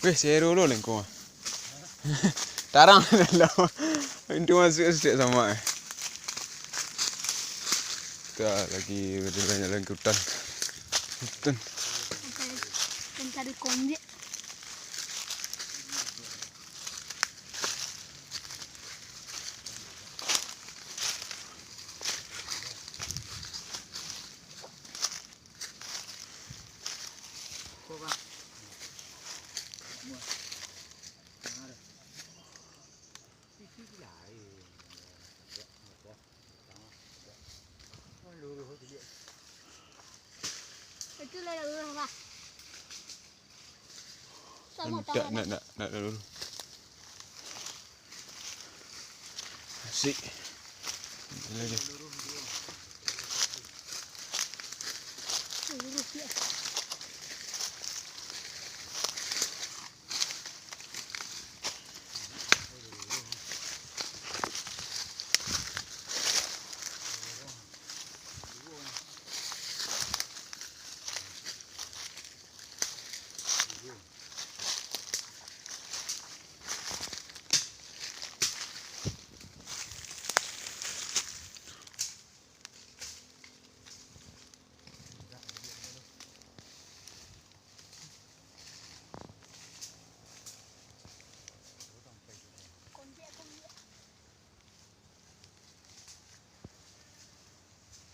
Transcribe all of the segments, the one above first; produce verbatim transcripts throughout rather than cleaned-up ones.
Weh, sero lo lengkong ah. Tarang lo. Pintu masuk setiap sama eh. Kita lagi berjalan-jalan ke hutan. Hutan. Mencari konjek. Itu lah, lah, lah. Sama. Ndak, ndak, ndak, ndak dulu. Asik. Ini lagi.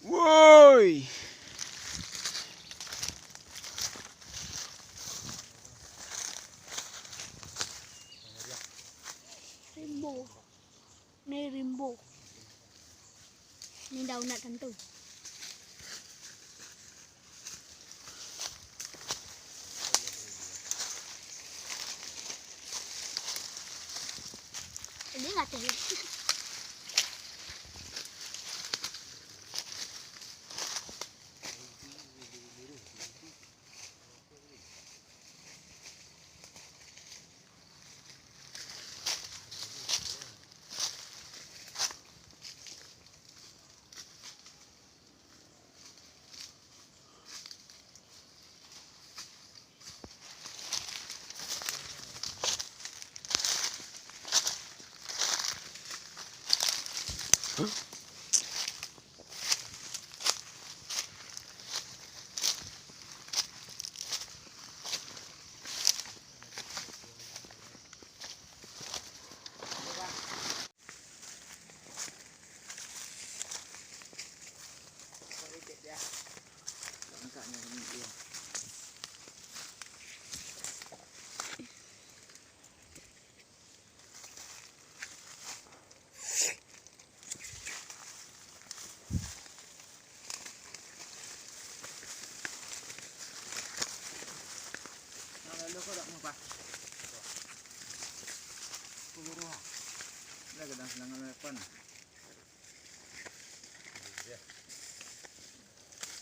Woi. Rimbo. Ni rimbo. Ni daun nak tentu. Ini nggak tahu.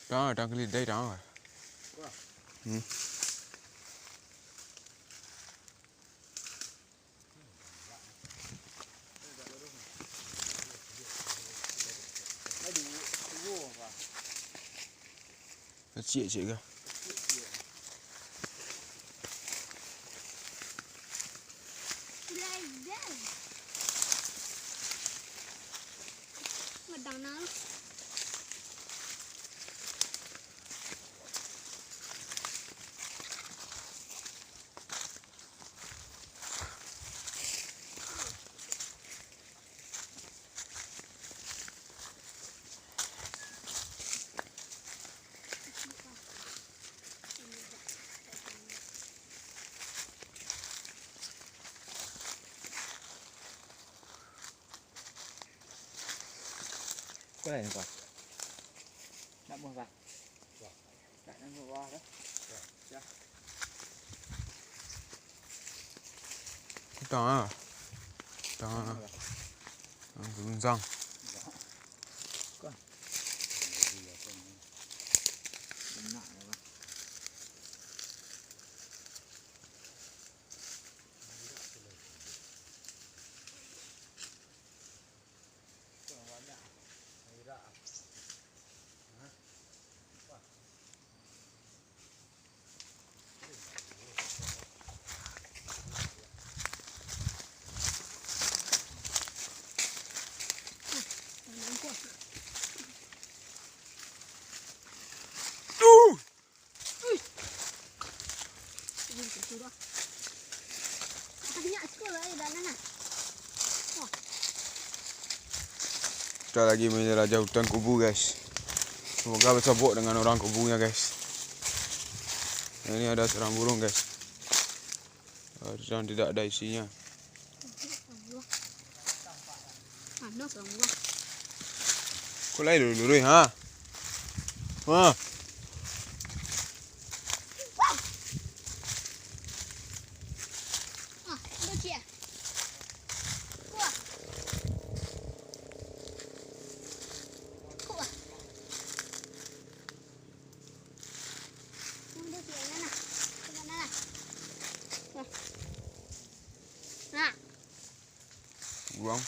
Dah, dah geli, dah, dah. Hmm. Kecik-kecik ka? Madang nah. Kulah ni, Pak. Nak muah, Pak. Nak nangguak bawah tu. Ya. Utang ah. Utang ah. Utang ah, Pak. Utang, Pak. Utang. Kan. Enak ya, Pak. Tuh. Kita lagi menjelajah hutan kubu, guys. Semoga basobok dengan orang kubunya, guys. Nah, ini ada sarang burung, guys. Harusnya tidak ada isinya. Ada sarang burung. Kok lai dulu-dulu, ha? Ha? Ah, itu cia. Kuah. Kuah. Ini cia, nah, nah. Nah. Nah. Buang.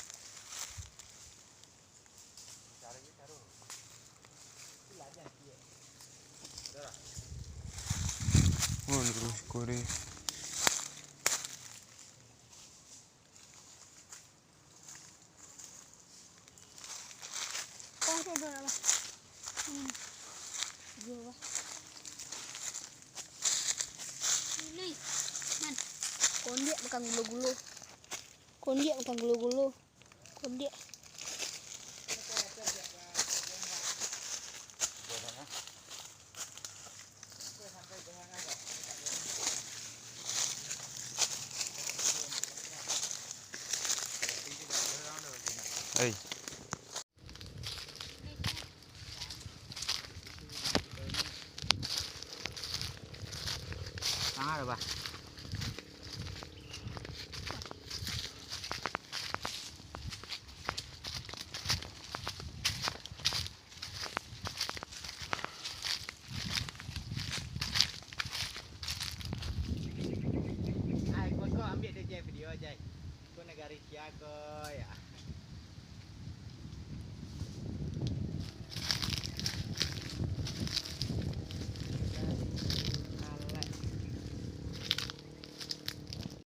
Oh, terus kore. Kau tu dah lah. Hmm. Dua lah. Ini, man. Kondiak makan gulo-gulo. Kondiak makan gulo-gulo. Kondiak. Hei. Tangah dah, bah. Ai, kau, kau ambiak dek Jai video, Jai. Kau nagari sia kau, ya.